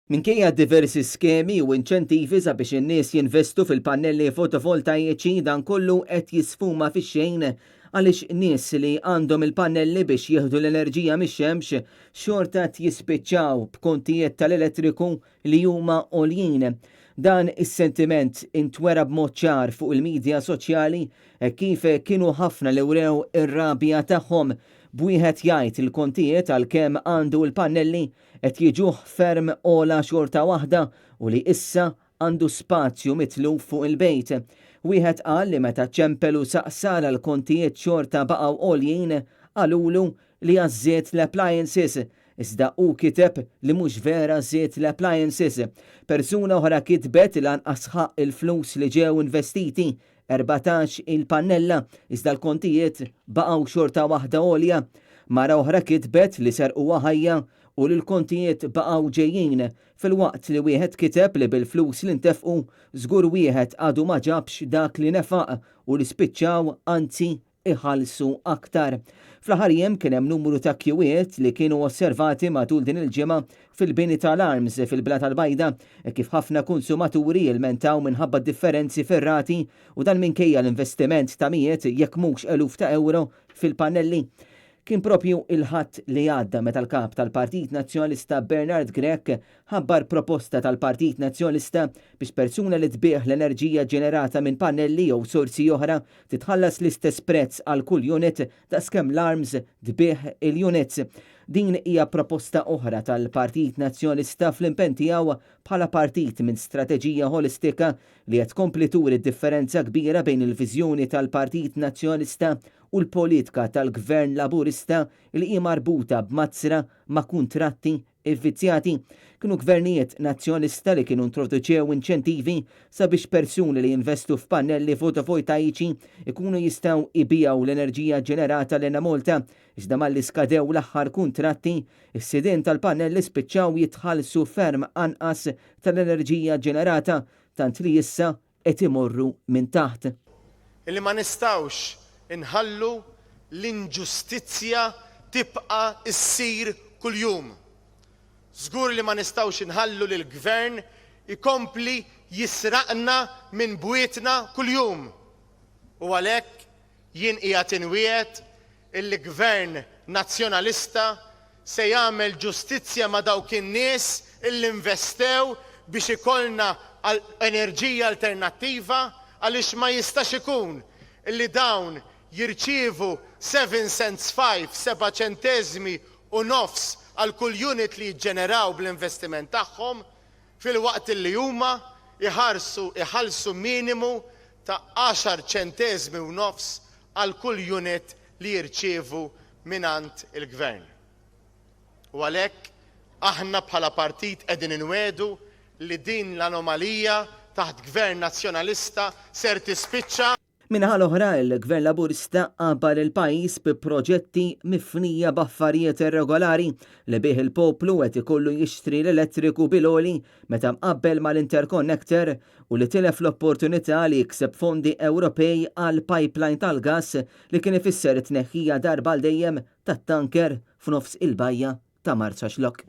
Minkejja diversi skemi u inċentivi sabiex in-nies jinvestu fil-pannelli fotovoltaiċi, dan kollu qed jisfuma fix-xejn għaliex nies li għandhom il-pannelli biex jieħdu l-enerġija mix-xemx xorta qed jispiċċaw b'kontijiet tal-elettriku li huma għoljin. Dan is-sentiment intwera b'mod ċar fuq il-midja soċjali hekk kif kienu ħafna li wrew ir-rabja tagħhom, b'wieħed jgħid il-kontijiet għalkemm għandu l-pannelli qed jiġuh ferm ogħla xorta waħda u li issa għandu spazju mitluf fuq il-bejt. Wieħed qal li meta ċempel u saqsa l-kontijiet xorta baqgħu għoljin, qalulu li għax żied l-appliances, iżda hu kiteb li mhux vera żied l-appliances. Persuna oħra kitbet li lanqas ħaqq il-flus li ġew investiti, 14 il-pannella, iżda l-kontijiet baqgħu xorta waħda għolja. Mara oħra kitbet li serquha ħajja u li l-kontijiet baqgħu ġejjin, filwaqt li wieħed kiteb li bil-flus li ntefqu żgur wieħed għadu ma ġabx dak li nefaq u li spiċċaw anzi iħallsu aktar. Fl-aħħar jiem kien hemm numru ta' kjuwiet li kienu osservati matul din il-ġimgħa fil-bini tal-Arms fil-Blata l-Bajda, hekk kif ħafna konsumaturi ilmentaw minħabba differenzi fir-rati u dan minkejja l-investiment ta' mijiet jekk mhux eluf ta' ewro fil-pannelli. Kien propju il-Ħadd li għadda meta l-kap tal-Partit Nazzjonalista Bernard Grech ħabbar proposta tal-Partit Nazzjonalista biex persuna li tbigħ l-enerġija ġenerata minn pannelli jew sorsi oħra titħallas l-istess prezz għal kull unit daqskemm l-Arms tbigħ il-units. Din hija proposta oħra tal-Partit Nazzjonalista fl-impenn tiegħu bħala partit minn strateġija ħolistika li qed tkompli turi differenza kbira bejn il-viżjoni tal-Partit Nazzjonalista u l-politika tal-Gvern Laburista li hi marbuta b'mazzra ma' kuntratti ivvizzjati. Kienu gvernijiet nazzjonalista li kienu introduċew inċentivi sabiex persuni li jinvestu f'pannelli fotovoltaiċi ikunu jistgħu jbigħu l-enerġija ġenerata l-Enemalta, iżda malli skadew l-aħħar kuntratti, is-sidien tal-pannelli spiċċaw jitħallsu ferm anqas tal-enerġija ġenerata, tant li issa qed imorru minn taħt. Illi ma nistgħux inħallu l-inġustizzja tibqa' ssir kuljum. Żgur li ma nistgħux inħallu lill-Gvern ikompli jisraqna minn bwietna kuljum. U għalhekk jien qiegħed inwiegħed illi Gvern Nazzjonalista se jagħmel ġustizzja ma' dawk in-nies illi investew biex ikollna enerġija alternattiva għaliex ma jistax ikun illi dawn jirċievu seven cents five, seba' ċenteżmi u nofs għal kull unit li jiġġeneraw bl-investiment tagħhom filwaqt illi huma jħarsu iħallsu minimu ta' għaxar ċenteżmi u nofs għal kull unit li jirċievu mingħand il-Gvern. U għalhekk aħna bħala partit qegħdin inwiegħdu li din l-anomalija taħt Gvern Nazzjonalista ser tispiċċa. Min-naħa l-oħra, il-Gvern Laburista qabar il-pajjiż bi proġetti mifnija b'affarijiet irregolari li bih il-poplu qed ikollu jixtri l-elettriku bil-għoli meta mqabbel mal-interconnector u li tilef l-opportunità li jikseb fondi Ewropej għal pipeline tal-gass li kien ifisser it-tneħħija darba għal dejjem tat-tanker f'nofs il-bajja ta' Marsaxlokk.